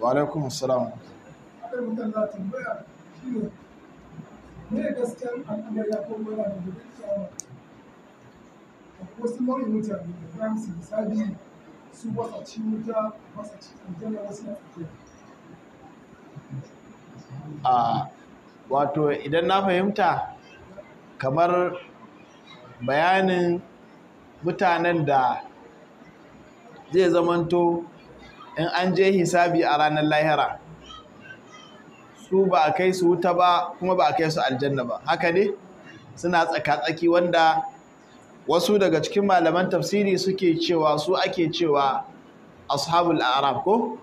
Wa alaikum assalam. Wasu nau'in mutane da za su misali su wasa ci wuta wasa ci aljanna wasu na tsakiya. Wato idan na fahimta kamar bayanin mutanen da zai zamanto in an je hisabi a ranar lahira su ba a kai su wuta ba kuma ba a kai su aljanna ba, haka ne suna tsaka-tsaki, wanda wasu daga cikin malaman tafsiri suke cewa su ake cewa ashabul a'raf ko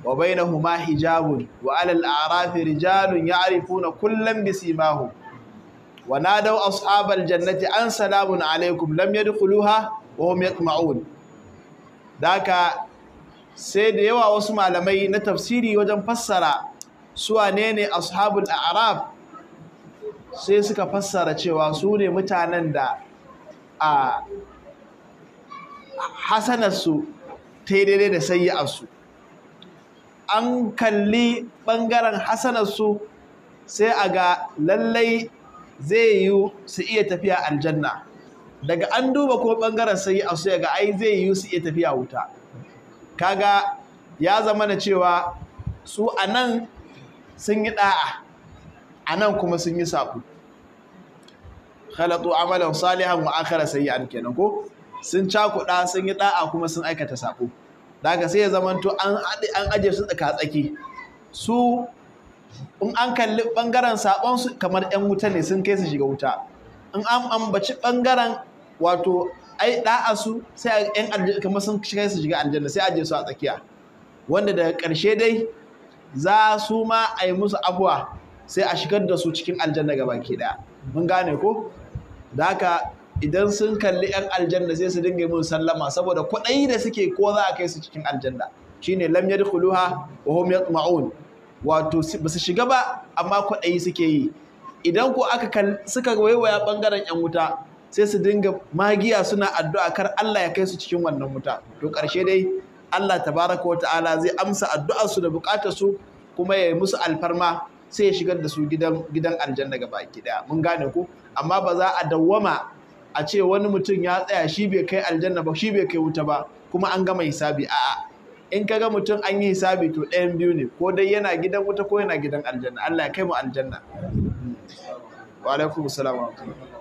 wa bainahuma hijabun wa 'alal a'rafi rijalun ya'rifuna kullam bisimahum wa nadaw ashabal jannati an salamun alaikum lam yadkhuluha wa hum yatma'un. Daka sai da yawa wasu malamai na tafsiri wajen fassara su wane ne ashabul a'raf sai suka fassara cewa su ne mutanen da a hasanarsu ta yi daidai da sayyi'arsu. An kalli ɓangaren hasanarsu sai a ga lallai zai yiwu su iya tafiya aljanna. Daga an duba kuma ɓangaren sayyi'arsu ya ga ai zai yiwu su iya tafiya wuta. Kaga ya zama na cewa su a nan sun yi ɗa'a, a nan kuma sun yi saɓo. Khalatu amalan salihan wa akhara sayyi'an kenan ko sun cakuɗa sun yi da'a kuma sun aikata sako. Daga sai ya zamanto an aje su tsaka tsaki. Su in an kalli bangaren sabon su kamar yan wuta ne sun kai su shiga wuta. In an ambaci bangaren wato ai da'a su sai yan aljanna kamar sun kai su shiga aljanna, sai aje su a tsakiya. Wanda daga ƙarshe dai za su ma a yi musu afuwa sai a shigar da su cikin aljanna gabaki daya. Mun gane ko? Da haka idan sun kalli 'yan aljanna sai su dinga mun sallama saboda kwaɗayi da suke ko za a kai su cikin aljanna. Shine lam yadkhuluha wa hum yatma'un, wato ba su shiga ba amma kwaɗayi suke yi. Idan ko aka suka waiwaya bangaren 'yan wuta sai su dinga magiya suna addu'a kar Allah ya kai su cikin wannan wuta. To ƙarshe dai Allah tabaraka wa ta'ala zai amsa addu'ar su da buƙatar su kuma ya yi musu alfarma sai ya shigar da su gidan aljanna gabaki daya. Mun gane ku? Amma ba za a dawwama a ce wani mutum ya tsaya shi bai kai aljanna ba shi bai kai wuta ba kuma an gama hisabi. A'a, in kaga mutum an yi hisabi to ɗayan biyu ne, ko dai yana gidan wuta ko yana gidan aljanna. Allah ya kai mu aljanna. Wa alaikum assalam wa rahmatullah.